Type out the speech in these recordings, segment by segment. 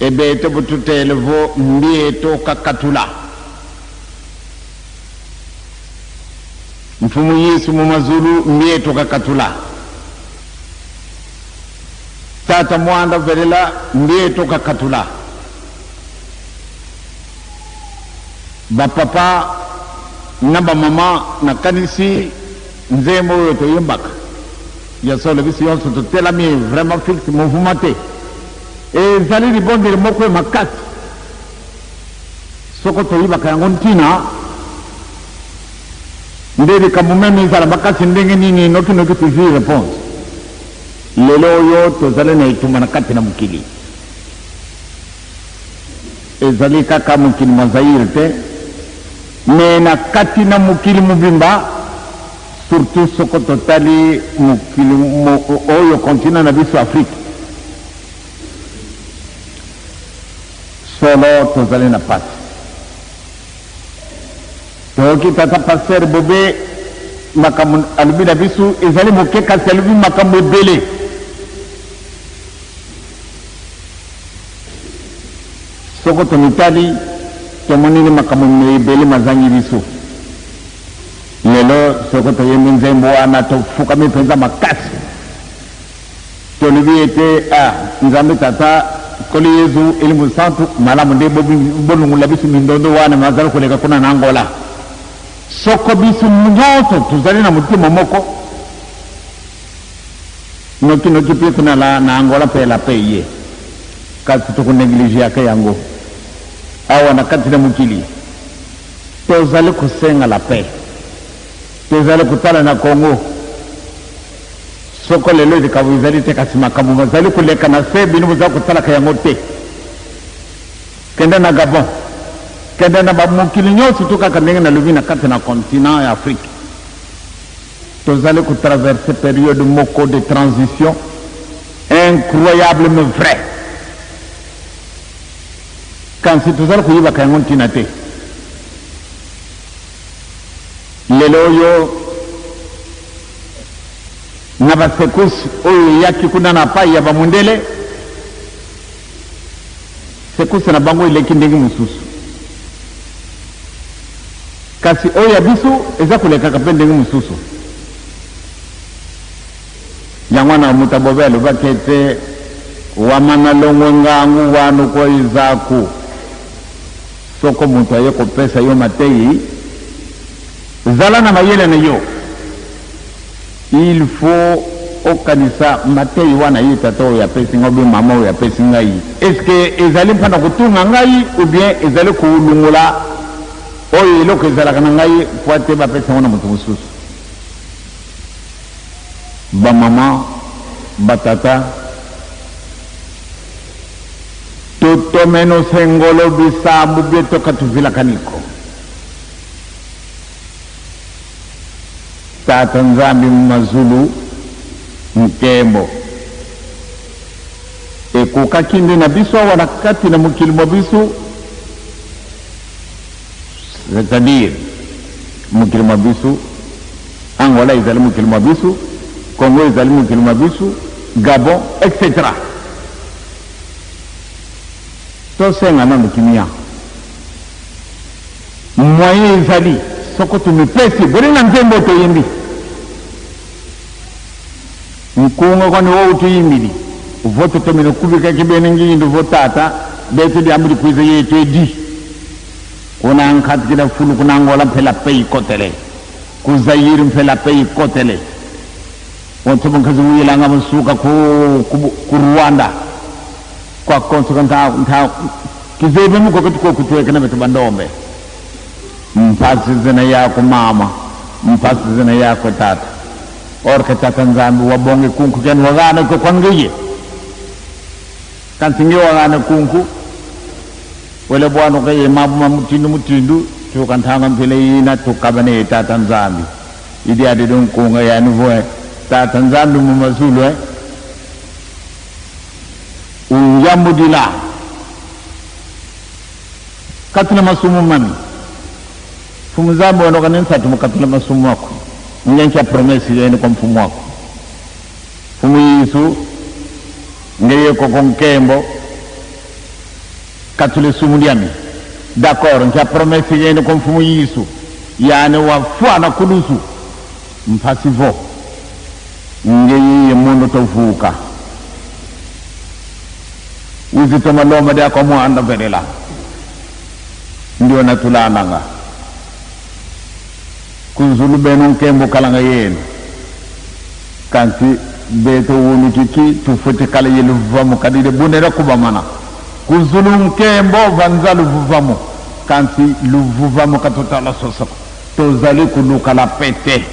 Ebete bututele vo mbieto kakatula. Mfumu Yesu mu mazulu mbieto kakatula. Tata Mwanda velela mbieto kakatula. Ba papa na ba mama nakanisi nzembo oyo toyembaka ya solo biso yonso totelami vraiment fixe mouvement te. Ezali libondeli moko ya makasi soko toyibaka yango ntina nde likambo meme ezala makasi ndenge nini noki noki tozwi reponse. Lelo oyo tozali na etumba na kati na mokili. Ezali kaka mokili mwa Zaïre te mais na kati na mokili mobimba surtout soko totali mokili oyo continent na biso Afrique. Solo tozali na pasi. Toyoki tata pasteur Bobe makambo alobi na biso ezali moke kasi alobi makambo ebele. Soko tomitali, tomoneli makambo ebele mazangi biso. Lelo soko toyembi nzembo wana tofukami mpenza makasi. Tolobi ete, Ah, Nzambe Tata, Nkolo Yezu, Elimo Santu, malamu nde bolongola biso mindondo wana mazali koleka kuna na Angola. Soko biso nyonso tozali na motema moko, noki noki mpe kuna la, na Angola mpe la paix eye. Kasi tokonegligeaka yango. Awa na kati na mokili, tozali kosenga la paix. Tozali kotala na Congo. Soko lelo likambo ezali te, kasi makambo mazali koleka na se, bino bozali kotalaka yango te. Kende na Gabon, kende na ba mokili nyonso to kaka ndenge nalobi na kati na continent ya Afrique. Tozali ko traverser periode moko de transition incroyable mais vrai. Kasi tozali koyebaka yango ntina te. Lelo oyo na ba secousses oyo eyaki kuna na payi ya ba mundele, secousse na bango eleki ndenge mosusu, kasi oyo ya biso eza kolekaka mpe ndenge mosusu. Yango wana moto abobe alobaki ete, Wamana longwe ngangu wanu ko izaku. Soko moto aye kopesa yo mateyi, zala na mayele na yo. Il faut okanisa mateyi wana ye tata oyo apesi ngai ou bien mama oyo apesi ngai, est ce que ezali mpo na kotunga ngai ou bien ezali kolongola oyo eloko ezalaka na ngai mpo ete bapesa yango na moto mosusu. Ba mama, ba tata, tutomeno sengolo bisambu bieto katuvilakaniko. Tata Nzambi mu mazulu, nkembo ekokaki nde na biso awa na kati na mokili mwa biso, c'est-à-dire mokili mwa biso, Angola ezali mokili mwa biso, Congo ezali mokili mwa biso, Gabon, etc. Tosenga nanu kimia. Moyen ezali soko tomipesi boni na nzembo toyembi nkunga kwani wowu tuyimbili voto tomene kubika kibene ngindu vo tata betu diambu dikwiza yetu edi kuna nkhatikila fulu kuna Angola mphela pei kotele ku Zaire mphela pei kotele wonso nkhazi wuyilanga musuka ku, ku, ku Rwanda kwa konso ntha ntha kizebe muko kituko kutuweka na betu bandombe mpasi zina yako mama mpasi zina yako tata orke tata Nzambi wabonge kunku ken wagane ko kwangiye kanti ngi wagane kunku wele bwano ke mabu ma mutindu mutindu tukanthanga mphile yina tukabane tata Nzambi idi adi dun kunga yani voe tata Nzambi mu mazulu unjambudila katula masumu mami mfumu Nzambi wanoka ni nsatu mukatula masumu wako ngencha promesi yene kwa mfumu wako mfumu Yesu ngeye koko nkembo Katule sumu lyami. D'accord, ncha promesse yene kwa mfumu Yisu. Yani wafwana kulusu. Mpasi vo. Nge yiye mundu tovuka. Uzito maloma de kwa muanda velela. Ndio natulananga. Kunzulu benu nkembo kalanga yenu. Kanti beto wunutiki tufuti kala yelu vamu kadide bunera kubamana. Kunzulu nkembo vanza luvuvamu. Kanti luvuvamu katotala sosoko. Tozali kuluka la pete.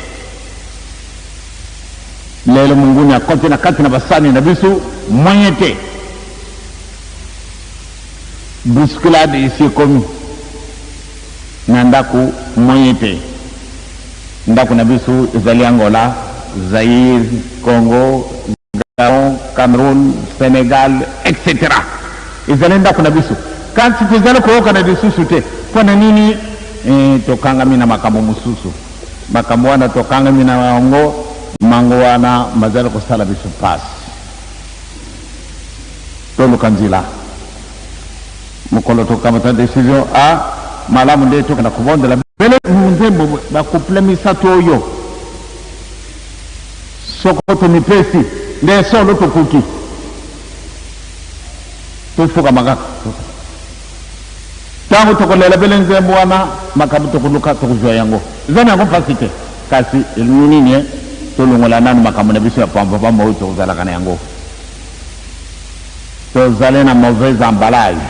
Lelo munguni akote na kati na basani na bisu moyete. Bousculade ici komi. Na ndaku moyete. Ndaku na bisu ezali Angola, Zaïre, Congo, Gabon, Cameroun, Sénégal, etc. Ezali ndaku na bisu. Kanti tozali koyoka na lisusu te. Mpo na nini? Tokangami na makambo mosusu. Makambo wana tokangami na yango, mango wana mazali kosala biso pasi. Toluka nzela. Mokolo tokamata décision a malamu nde tokenda kobondela bele nzembo bakuple misato oyo. Soko tomipesi nde solo tokoki. Tofukama kaka. Ntango tokolela bele nzembo wana makambo tokoluka tokozwa yango. Eza na yango mpasi te. Kasi elingi nini? Tolongola nanu makambo na biso ya pamba pamba oyo tokozalaka na yango. Tozali na mauvais emballage.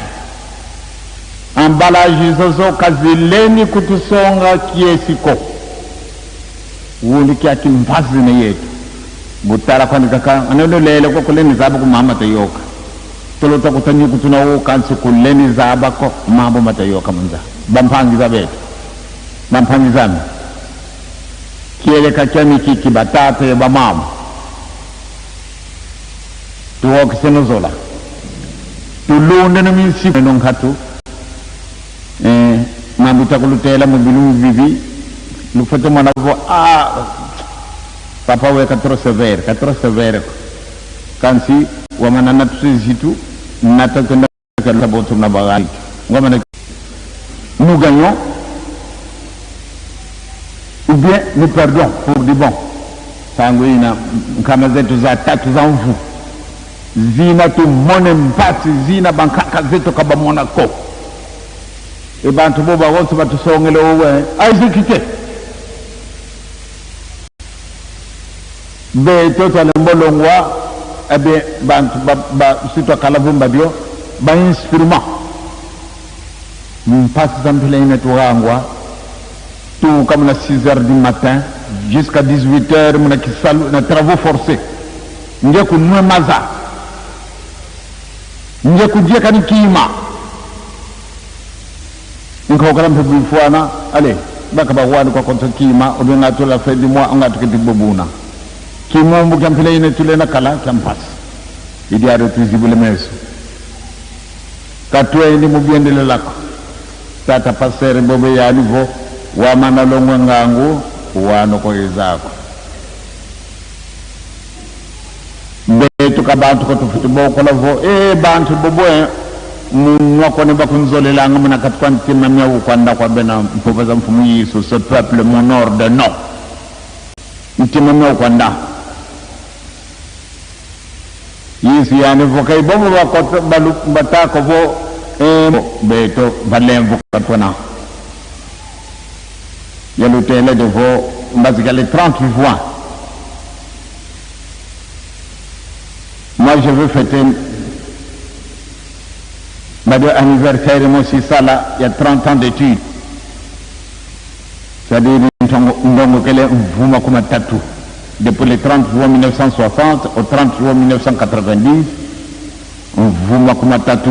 Emballage zozo kazileni kutusonga kiesiko. Wundu kia kimpasi na yetu. Butara kwani kaka anelo lele kwa kuleni zaba kumama tayoka. Tolota kutanyu kutuna wo kansi kuleni zaba ko mambo matayoka munza. Bampangi zabetu. Bampangi zami. Kiele kachani kiki batata ya bamama. Tuwokisenozola. Tulunde no minsi no nkatu. Mambuta kulutela mubilu bibi. Lufote mwana vo a papa we ka trop sévère, ka trop sévère. Kansi wamana na tusizitu nata tenda ka botu na bagari. Wamana nous gagnons ou bien nous perdons pour du bon. Tangu ina nkama zetu za tatu za mvu. Zina tu mone mpasi zina bankaka zetu kaba Monaco. E bantu boba wonse batusongele owe exécuté. Be toto le mbolongwa eh bien bantu ba, ba sito kalavumba bio ba instrument. Mpasi za mpila ine tuangwa tout comme à 6 heures du matin jusqu'à 18 heures muna kisalu na travaux forcés. Nge kunwe maza. Nge kujeka ni kima. Nkokala mpe bifuana, allez, baka bakwani kwa konto kima, obenga tu la fin du mois, onga tuketi bobuna. Kimombo kya mpila ine tule na kala kya mpasi. Idi ado tuzibule meso. Katwe ndi mubiendele lako. Tata pasere bobe ya alivo, wamana longwe ngangu, wano kwa izako. Betu ka bantu ko tufuti boko lavo, bantu bobo, munwa kone bakunzolelanga muna katukwa ntima mya ukwanda kwa bena mpupa za mfumu Yesu, ce peuple m'honore de nom. Ntima mya ukwanda. Yesu yani voka ibobo bakoto balu batako vo, beto valemvu katwana. Yalutele de vo mbazika le 30 juin. Moi je veux fêter ma anniversaire, moi aussi ça là, il y a 30 ans d'études. C'est-à-dire ndongo kele mvuma kuma tatu. Depuis le 30 juin 1960 au 30 juin 1990, mvuma kuma tatu.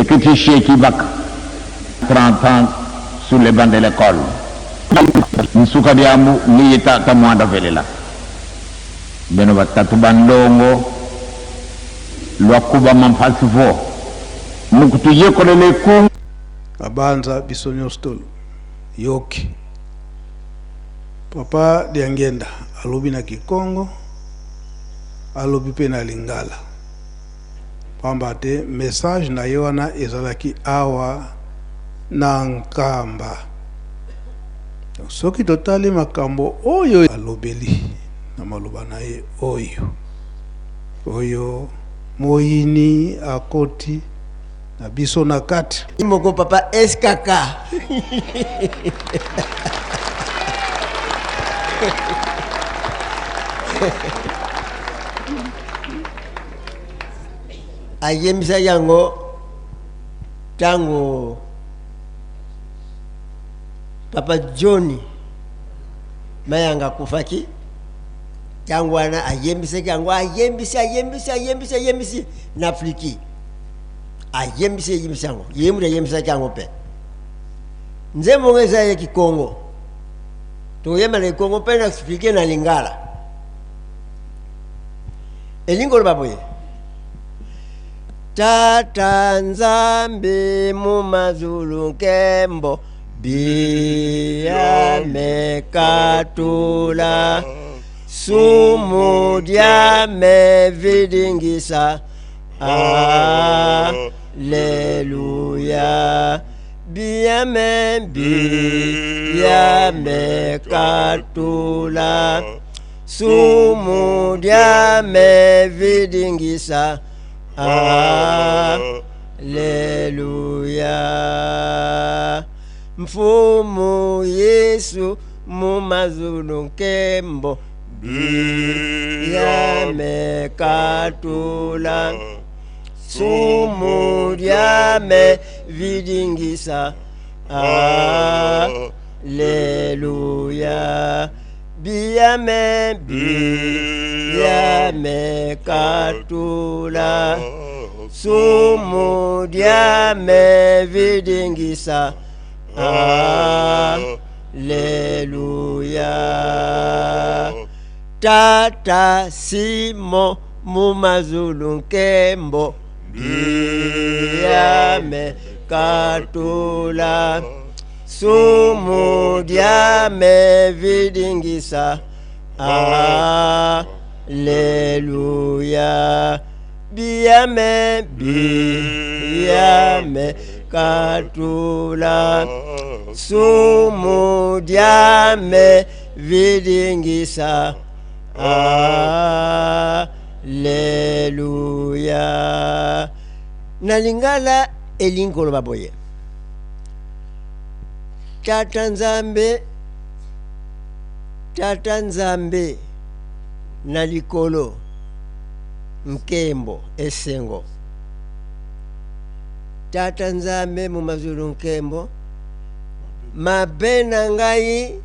Et que tu sais qui va 30 ans sur les bancs de l'école. Nsuka diamu ni ta ta mwanda velela. Beno batatu bandongo lwakuba mampasi vo. Mukutu yekolele ku Abanza biso nyonso tolo. Yoki. Papa Diangienda alobi na Kikongo, alobi pe na Lingala. Pamba te message na ye wana ezalaki awa na Nkamba. Donc soki totali makambo oyo alobeli na maloba na ye oyo, oyo moyini akoti na biso na kati. Moko papa SKK. Ayembisaki yango ntango papa John Mayanga akufaki. Ntango wana ayembisaki yango, ayembisi, ayembisi, ayembisi, ayembisi na Afriki, ayembisi, ayembisi yango, ye moto ayembisaki yango. Mpe nzembo ngo eza ya Kikongo, tokoyemba na Kikongo mpe na explike na Lingala. Elingi koloba boye: Tata Nzambe mu mazulu nkembo biamekatula sumu diame vidingisa Alleluia biame biamekatula sumu diame vidingisa Alleluia Mfumu Yesu mu mazulu nkembo biamekatula sumu diame vidingisa Alleluia biame biame katula sumu diame vidingisa Alleluia Tata Simo mumazulu nkembo biame katula sumu diame vidingisa Alleluia biame biame katula sumu diame vidingisa Alleluia. Na lingala elingi koloba boye: Tata Nzambe, Tata Nzambe na likolo, nkembo esengo. Tata Nzambe mu mazulu nkembo, mabe na ngai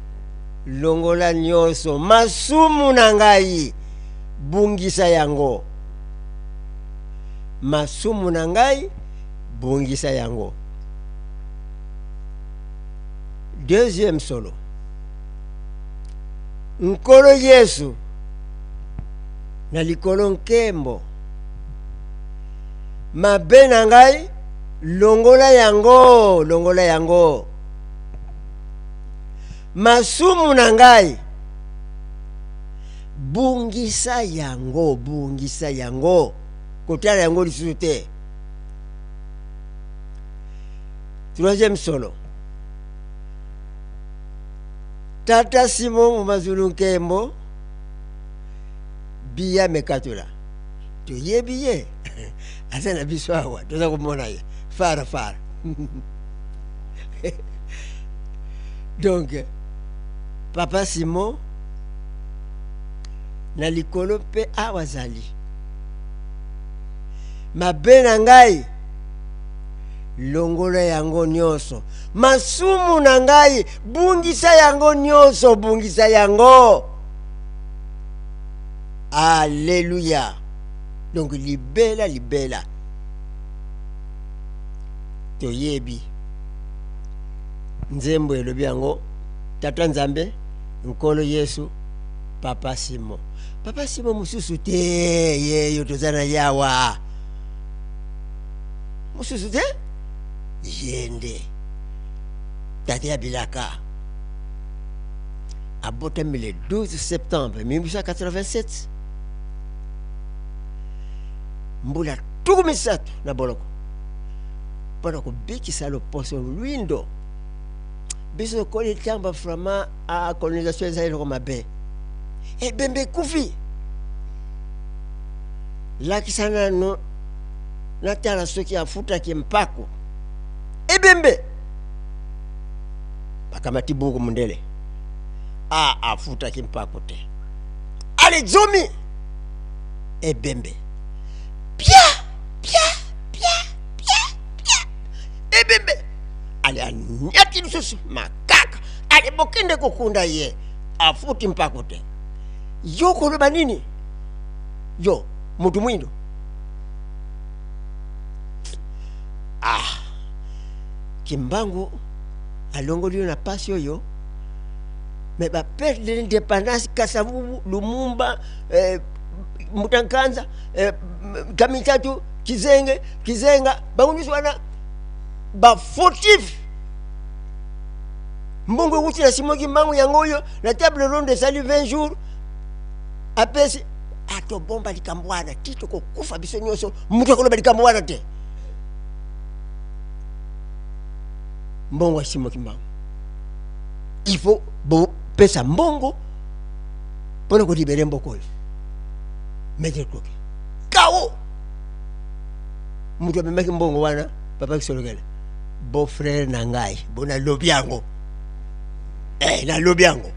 longola nyonso, masumu na ngai bungisa yango, masumu na ngai bungisa yango. Deuxième solo: Nkolo Yesu na likolo nkembo, mabe na ngai longola yango, longola yango, masumu na ngai bungisa yango, bungisa yango, kotala yango lisusu te. Troisième solo: Tata Simon Mumazulu nkembo biya mekatula, toyebi ye aza na biso awa, toza komona ye fara fara. Donc papa Simon na likolo mpe awa azali, mabe na ngai longola yango nyonso, masumu na ngai bungisa yango nyonso, bungisa yango. Alleluia. Donc libela libela toyebi nzembo elobi yango: Tata Nzambe, Nkolo Yesu, papa Simo, papa Simo mosusu te, yeyo toza na yawa mosusu te, ye nde tata ya bilaka. Abotami le 12 septembre 1887. Mbula 30 na boloko mpo na kobikisa loposo lwindo. Biso tokoli ntango baframa a colonisation eza eloko mabe. Ebembe ekufi, lakisa nanu natala soki afutaki mpako. Ebembe bakamati buku mundele a afutaki mpako te, ale zomi ebembe pia pia pia pia pia ebembe ale anyati lisusu makaka ale bokende kokunda ye afuti mpako te. Yo koloba nini yo motu mwindo? Ah, Kimbangu alongoli yo na pasi oyo me ba perte de l'indépendance Kasavubu, Lumumba, eh, Mutankanza, eh, Kamitatu, Kizenge, Kizenga, bango nyonso wana ba fautif. Mbongo ewuti na Simon Kimbangu yango oyo na table ronde esali 20 jours apesi atobomba likambo wana ti tokokufa biso nyonso, moto akoloba likambo wana te. Mbongo ya Simon Kimbangu il faut bopesa mbongo mpona kolibere mboka oyo. Maître Koki kao moto amemaki mbongo wana, papa Kisolokele, beau frère na ngai, bo nalobi yango eh, nalobi yango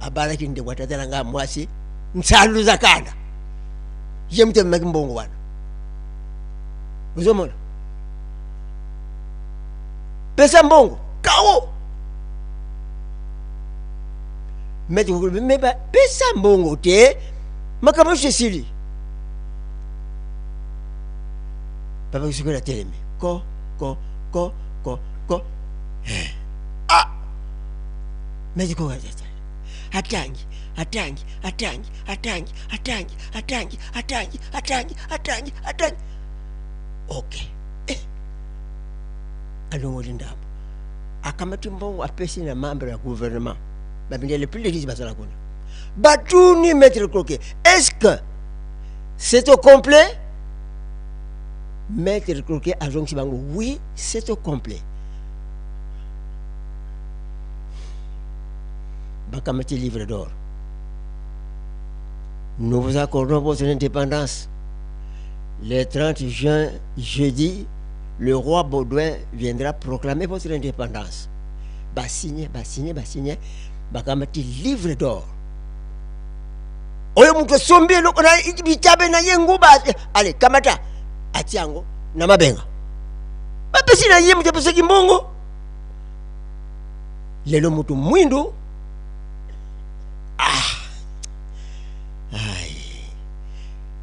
abalaki ndeko ya tata na ngai mwasi Nsalu Zakanda, ye moto amemaki mbongo wana. Ozomona pesa mbongo kao maître Koki, me ba pesa mbongo te, makambo nyonso esili. Papa Kisolokele atelemi ko ko ko ko ko eh. Ah maître Koki atangi atangi atangi atangi atangi atangi atangi atangi atangi atangi ok eh. Alongoli ndambo, akamati mbongo apesi na membre ya gouvernement babindele plus de 10 bazala kuna. Batuni maître Croquet, est-ce que c'est au complet? Maître Croquet azongisi bango, oui, c'est au complet. Bakamati livre d'or. Nous vous accordons votre indépendance. Le 30 juin, jeudi, le roi Baudouin viendra proclamer votre indépendance. Basigne, basigne, basigne, bakamati livre d'or. Oyo moto asombi eloko na bitabe na ye nguba, ale kamata, atia yango na mabenga. Bapesi na ye moto apesaki mbongo. Lelo moto mwindu ah ai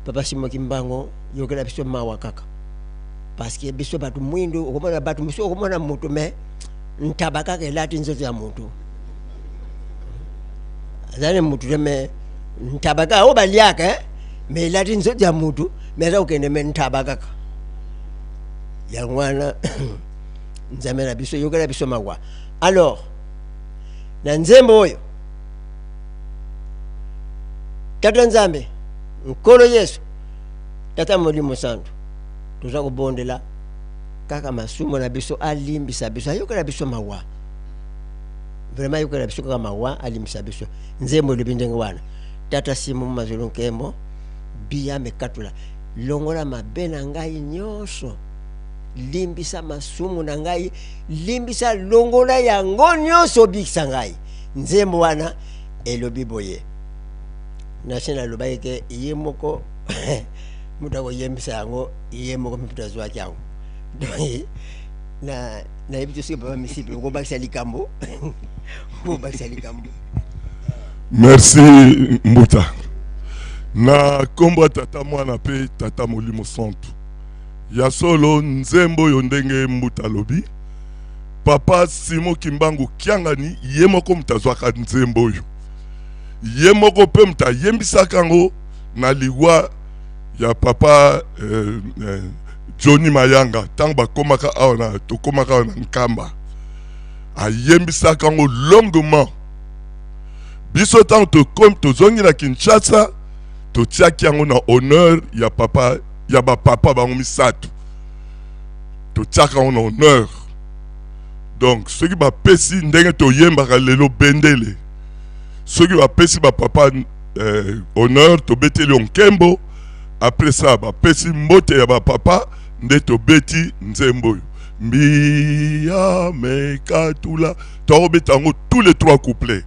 papa Simon Kimbangu yokela biso mawa kaka parce que biso bato mwindu okomona bato mosusu okomona moto me ntaba kaka elati nzoto ya moto aza ne motu te me ntaba kaka oyo baliaka eh? me elati nzoto ya motu me aza kokende me ntaba kaka yango wana. Nzambe na biso yokela biso mawa. Alors na nzembo oyo Tata Nzambe Nkolo Yesu Tata Molimo Santu toza kobondela kaka masumu na biso alimbisa biso ayokela biso mawa vraiment ayokela biso kaka mawa alimbisa biso. Nzembo elobi ndenge wana. Tata Simon Mazulu Nkembo biya mekatula longola mabe na ngai nyonso, limbisa masumu na ngai, limbisa, longola yango nyonso, obikisa ngai. Nzembo wana elobi boye. Nasi nalobaki ke ye moko moto akoyembisa yango, ye moko mpe moto azwaki yango. Donc na nayebi te soki papa Misipe okobakisa likambo, okobakisa likambo. Merci Mbuta. Na kombo ya Tata Mwana pe Tata Molimo Santu. Ya solo nzembo oyo ndenge Mbuta alobi, Papa Simon Kimbangu Kiangani ye moko moto azwaka nzembo oyo. Ye moko pe moto ayembisaka yango na liwa ya papa Johnny Mayanga ntango bakomaka awa na tokomaka awa na Nkamba. Ayembisaka yango longuement. Biso ntango tokomi tozongi na Kinshasa, Totiaki yango na honneur ya papa, ya ba papa bango misato. Totiaka yango na honneur. Donc soki bapesi ndenge toyembaka lelo bendele, soki bapesi ba papa honneur, tobeteli yo nkembo. Après ça bapesi mbote ya ba papa nde tobeti nzembo oyo mbiya mekatula. Tokobeta yango tous les 3 couplets.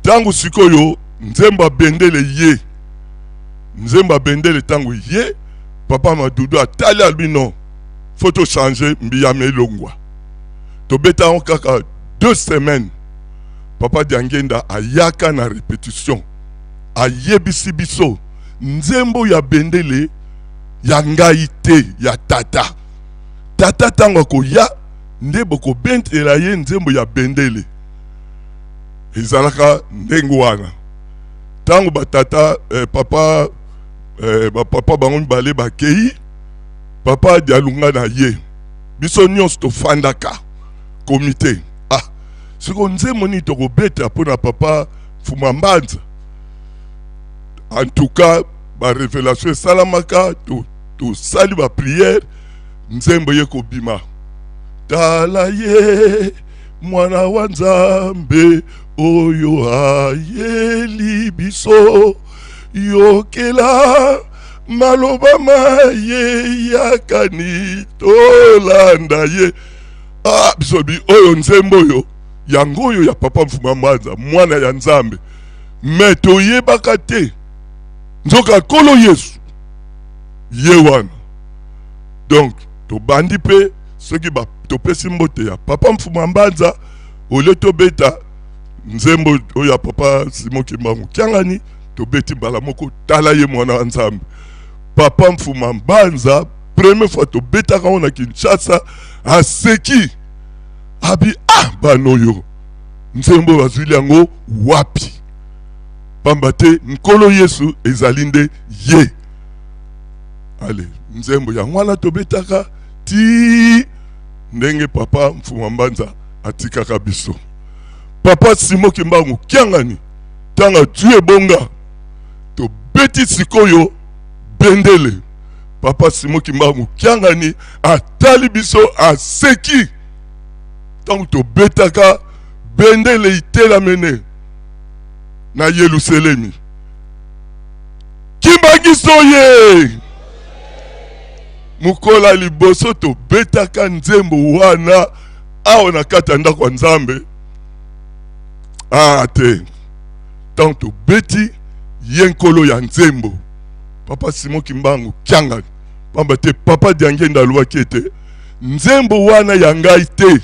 Tango sikoyo nzembo ya bendele ye, nzembo ya bendele tango ye, papa Madudu atali alobi non, faut to changer mbiyame elongwa. Tobeta yango kaka 2 semaines. Papa Diangenda ayaka na répétition, ayebisi biso nzembo ya bendele ya ngai te, ya tata. Tata tango akoya nde bokobentela ye nzembo ya bendele. Ezalaka ndenge wana. Tango ba tata, papa, ba papa bango mibale bakei, papa Dialunga na ye, biso nyonso tofandaka komite. Ah, siko nzembo nini tokobeta mpona papa Fuma Mbanza? En tout cas, ba révélation esalamaka, tosali ba prière, nzembo ye kobima. Tala ye mwana wa Nzambe oyo ayeli biso, yokela maloba maye yakani tolanda ye. Ah, biso bi oyo nzembo oyo yango oyo ya papa Mfuma Mbanza, mwana ya Nzambe. Mais toyebaka te nzoka Nkolo Yesu ye wana. Donc tobandi pe soki ba topesi mbote ya papa Mfuma Mbanza, ole tobeta nzembo oyo ya papa Simon Kimbangu Kiangani, tobeti mbala moko tala ye mwana wa Nzambe. Papa Mfuma Mbanza première fois tobetaka ngo na Kinshasa, aseki abi ah bana oyo nzembo bazwili yango wapi? Pamba te Nkolo Yesu ezali nde ye. Ale nzembo yango wana tobetaka ti ndenge papa Mfuma Mbanza atikaka biso. Papa Simon Kimbangu Kiangani tanga Dieu ebonga tobeti sikoyo bendele. Papa Simon Kimbangu Kiangani atali biso aseki ntango tobetaka bendele itelamene na Yelusalemi. Kimbangiso ye mokola liboso tobetaka nzembo wana awa na kati ya ndako ya Nzambe. Ah te, ntango tobeti ye nkolo ya nzembo papa Simon Kimbangu Kiangani, pamba te papa Diangenda alobaki ete nzembo wana ya ngai te,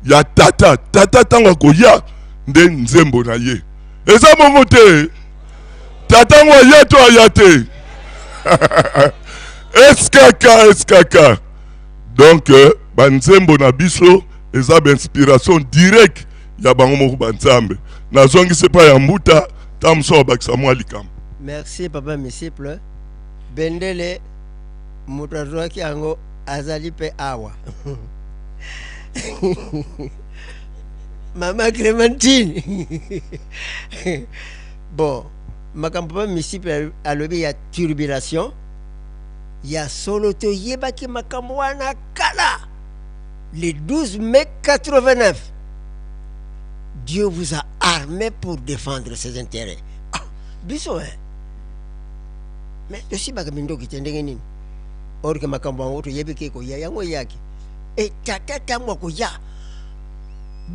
ya tata. Tata ntango akoya nde nzembo na ye eza bongo te. Tata ngo aya to aya te? SKK, SKK. Donc ba nzembo na biso eza ba inspiration direct ya bango moko ba nzambe. Nazongisi epai ya mbuta ntango mosusu abakisa mwa likambo. Merci papa Misiple. Bendele moto azwaki yango azali pe awa. Mama Clémentine. Bon, makambo papa Misiple alobi ya turbulation ya solo, toyebaki makambo wana kala. Le 12 mai 89, Dieu vous a armé pour défendre ses intérêts. Ah, biso hein. Mais tosibaka mindoki te ndenge nini? Or que makambo yango toyebi ke koya yango eyaki. E tata tango akoya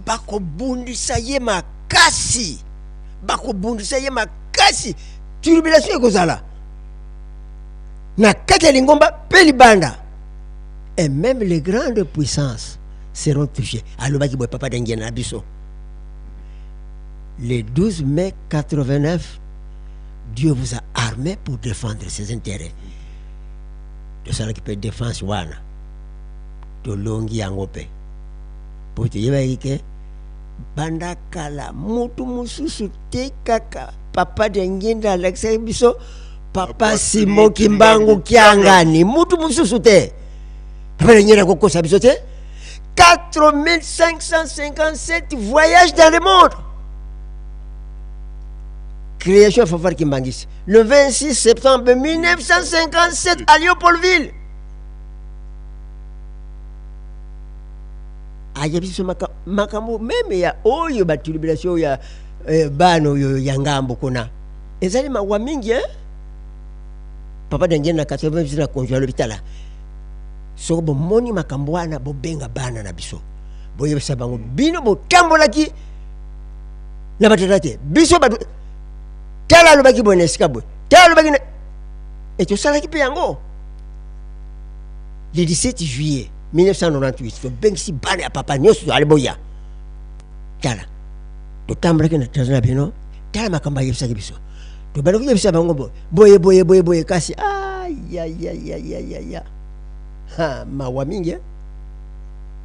bakobundisa ye makasi, bakobundisa ye makasi, turbulation ekozala na kati ya lingomba pe libanda, et même les grandes puissances seront touchées. Alobaki boye papa Dengiena na biso le 12 mai 89, Dieu vous a armé pour défendre ses intérêts. Tosalaki pe défense wana, tolongi yango pe po toyebaki ke banda kala mutu mosusu te kaka papa Diangienda alakisaki biso papa Simon Kimbangu Kiangani, mutu mosusu te. Papa Diangienda akokosa biso te. 4557 voyages dans le monde. Création ya fanfare Kimbanguiste le 26 septembre 1957 à Léopoldville. Ayebisi biso makambo meme ya oyo ba tribulation ya bana oyo ya ngambo kuna ezali mawa mingi hein? Papa Daniel na 90 na konjo alobi tala, soko bomoni makambo wana bobenga bana na biso, boyebisa bango bino botambolaki na batata te, biso bato tala alobaki boye na esika boye, tala alobaki na e tosalaki mpe yango le 17 juillet 1998 tobengisi bana ya papa nyonso ale boya, tala totambolaki na tata na bino, tala makambo ayebisaki biso, tobandi koyebisa bango boye boye boye boye boye, kasi ayayayayaya ha mawa mingi eh?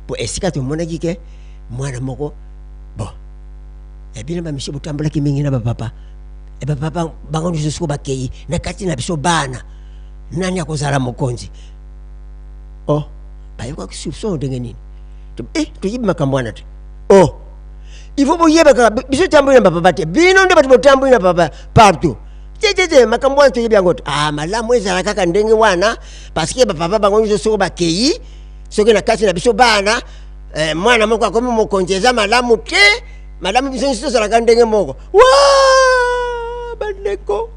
Po esika tomonaki ke mwana moko bon ebino bamisio botambolaki mingi na bapapa, e bapapa bango nyonso siko bakei na kati na biso bana, nani akozala mokonzi? Oh, bayokaki soupçon ndenge nini? Toyebi makambo wana te. Oh, il faut boyeba kaka biso tamboli na bapapa te, bino nde bato botamboli na papa partout. Te te te, makambo wana toyebi yango te. Ah, malamu ezala kaka ndenge wana, parce que bapapa bango nyonso soko bakei, soki na kati na biso bana mwana moko akomi mokonzi, eza malamu te. Malamu biso nyonso tozalaka ndenge moko. Wa bandeko,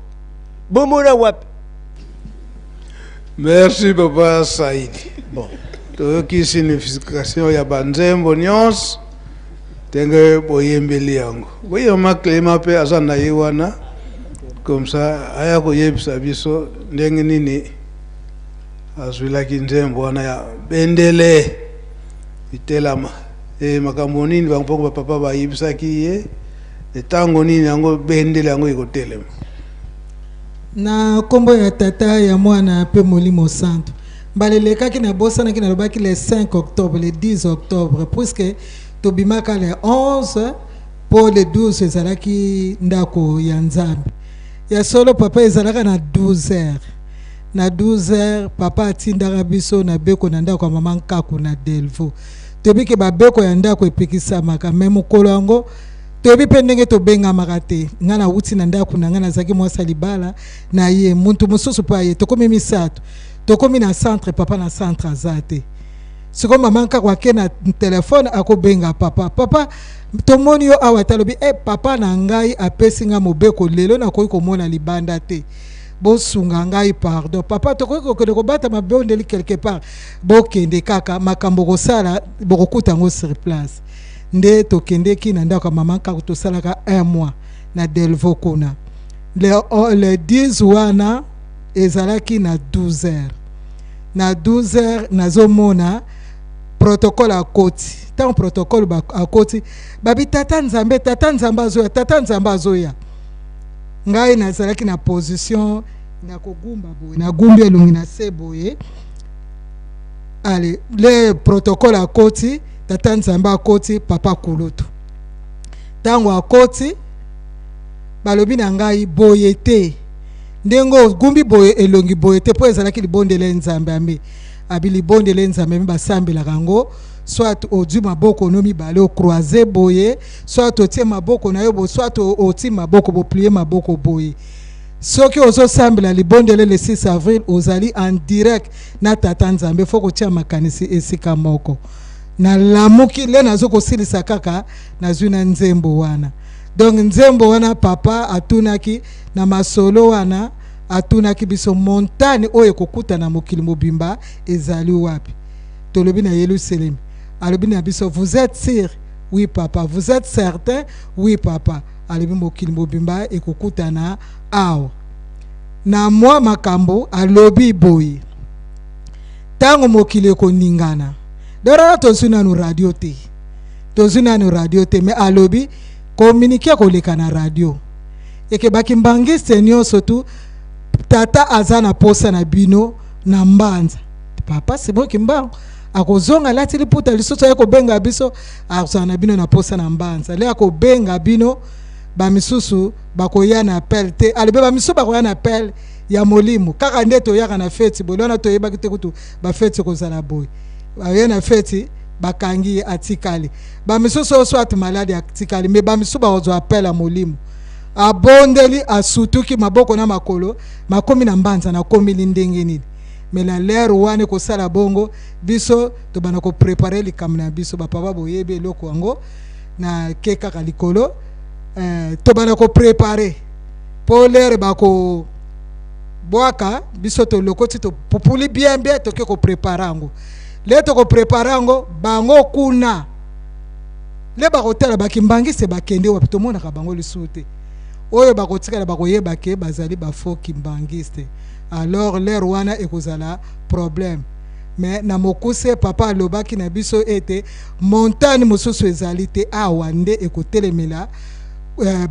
bomona wapi? Merci papa Saidi. Bon. Toyoki signification ya banzembo nyonso ndenge boyembeli yango. Boyema Clément mpe aza na ye wana, comme ça aya koyebisa biso ndenge nini azwilaki nzembo wana ya bendele itelama. E makambo nini bango mpo bapapa bayebisaki ye, ntango nini yango bendele yango ekotelema. Na kombo ya tata ya mwana pe molimo santo. Mbala elekaki na bosanaki nalobaki le 5 octobre, le 10 octobre, puisque tobimaka le 11 po le 12 ezalaki ndako ya Nzambe. Ya solo papa ezalaka na 12 heures. Na 12 heures papa atindaka biso na beko na ndako ya mama Nkaku na Delvaux. Toyebi ke babeko ya ndako epekisamaka, mais mokolo yango toyebi pe ndenge tobengamaka te. Nga nawuti na ndako na nga, nazalaki mwasi ya libala na ye, muntu mosusu pe aye, tokomi misato, tokomi na centre, papa na centre aza te. Sikoyo mama Nkaku ake na telefone akobenga papa, papa tomoni yo awa te. Alobi papa na ngai apesi nga mobeko lelo nakoki komona libanda te, bosunga ngai pardon papa, tokoki kokende kobata mabondeli quelque part, bokende kaka makambo kosala bokokuta yango sur place. Nde tokendeki na ndako ya mama Nkaku, tosalaka un mois na Delvaux kuna. Le 10 wana ezalaki na 12 heures. Na 12 heures nazomona protocole akoti. Tango protocole akoti, babi tata Nzambe, tata Nzambe azoya, tata Nzambe azoya. Ngai nazalaki na position na kogumba boye, nagumbi elongi na se boye. Allez, le protocole akoti, tata Nzambe akoti, papa kulutu. Tango akoti, balobi na ngai boye te. Ndenge ogumbi boye elongi boye te, po ezalaki libondele Nzambe ambe. Abi libondele Nzambe ambe basambelaka yango, soit ozwi maboko no mibale o croiser boye, soit otie maboko na yo bo, soit otie maboko bo plier maboko boye. Soki ozosambela libondele le 6 avril, ozali en direct na tata Nzambe, faut kotia makanisi esika moko. Nalamuki le nazo kosilisa kaka nazwi na nzembo wana. Donc nzembo wana papa atunaki na masolo wana, atunaki biso montagne oyo ekokuta na mokili mobimba ezali wapi? Tolobi na Yerusalem. Alobi na biso vous êtes sûr? Oui papa. Vous êtes certain? Oui papa. Alobi mokili mobimba ekokutana awa. Na mwa makambo alobi boye, tango mokili ekoningana. Dora tozwi nanu radio te. Tozwi nanu radio te, mais alobi communiquer koleka na radio. Eke bakimbangiste nyonso tu tata aza na posa na bino na mbanza. Papa Simon Kimbangu akozonga alati liputa lisusu aye kobenga biso, azala na bino na posa na mbanza. Le akobenga bino ba misusu bakoya na appel te. Alobi ba misusu bakoya na appel ya molimo kaka nde toyaka na feti boye, wana toyebaki te kutu ba feti kozala boye. Baye na feti bakangi ye atikali. Ba misusu oyo soit malade atikali, mais ba misusu bakozwa appel ya molimo. Abondeli, asutuki maboko na makolo makomi na mbanza, nakomeli ndenge nini? Me na lere wana ekosala bongo, biso tobanda koprepare likambo na biso. Bapapa boyebi eloko yango, na ke kaka likolo tobanda koprepare mpo lere bako bwaka biso, tolokoti, topupuli bien bien, toke koprepare yango. Le tokoprepare yango, bango kuna le bakotala bakimbangiste bakende wapi, tomonaka bango lisusu te. Oyo bakotikala bakoyeba ke bazali bafaux kimbangiste. Alors lere wana ekozala problème. Mais na mokuse, papa alobaki na biso ete montagne mosusu ezali te, awa nde ekotelemela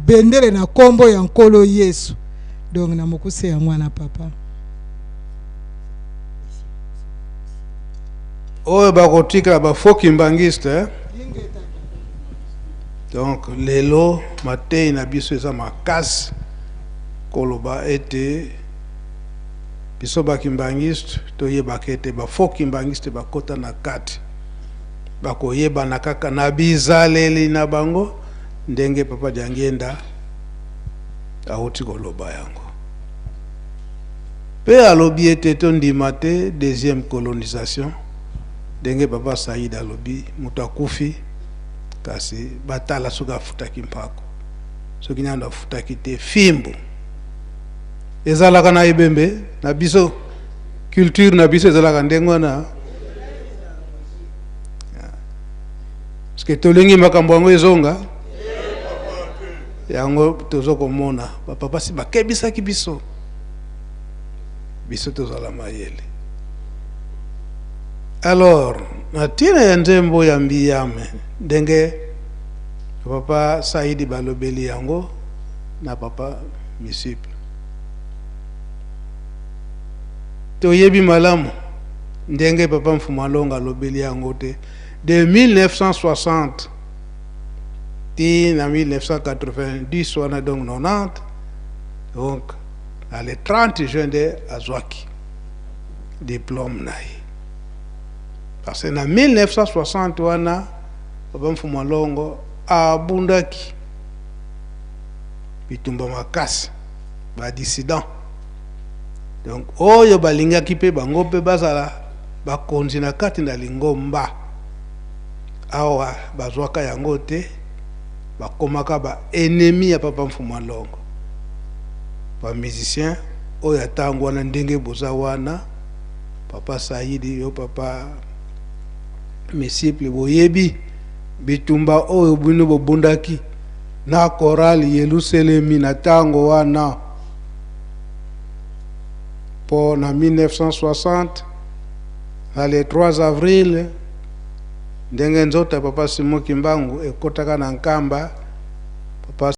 bendele na nkombo ya Nkolo Yesu. Donc na mokuse yango wana, papa. Oyo bakotikala bafaux kimbangiste, eh? Donc lelo matei na biso eza makasi koloba ete biso bakimbangiste toyebaka ete bafaux kimbangiste bakota na kati, bakoyebana kaka na bizaleli na bango, ndenge papa Diangienda awuti koloba yango. Mpe alobi ete tondima te deuxième colonisation, ndenge papa Saïd alobi, moto akufi kasi batala soki afutaki mpako, soki nano afutaki te, fimbu ezalaka na ebembe na biso. Culture na biso ezalaka ndenge wana, parce que tolingi makambo yango ezonga. Yango toza komona bapapa si bakebisaki biso, biso tozala mayele. Alors na ntina ya nzembo ya Mbiyame, ndenge papa Saidi balobeli yango na papa Misipe, toyebi malamu ndenge papa Mfumu Alonga alobeli yango te, de 1960 ti na 1990 wana, donc 90, donc na le 30 juin nde azwaki diplôme na ye. Parce que na 1960 wana, papa Mfumu Alongo abundaki bitumba makasi, badissident, donc oyo balingaki mpe bango mpe bazala bakonzi na kati na lingomba. Awa bazwaka yango te, bakomaka baennemi ya papa Mfumu Alongo. Bamusicien oyo ya ntango wana, ndenge boza wana, papa Saidi, yo papa Misiple, boyebi bitumba oyo bino bobundaki na chorale Yelusalemi na ntango wana. Mpo na 1960, na le 3 avril, ndenge nzoto ya papa Simon Kimbangu ekotaka na Nkamba.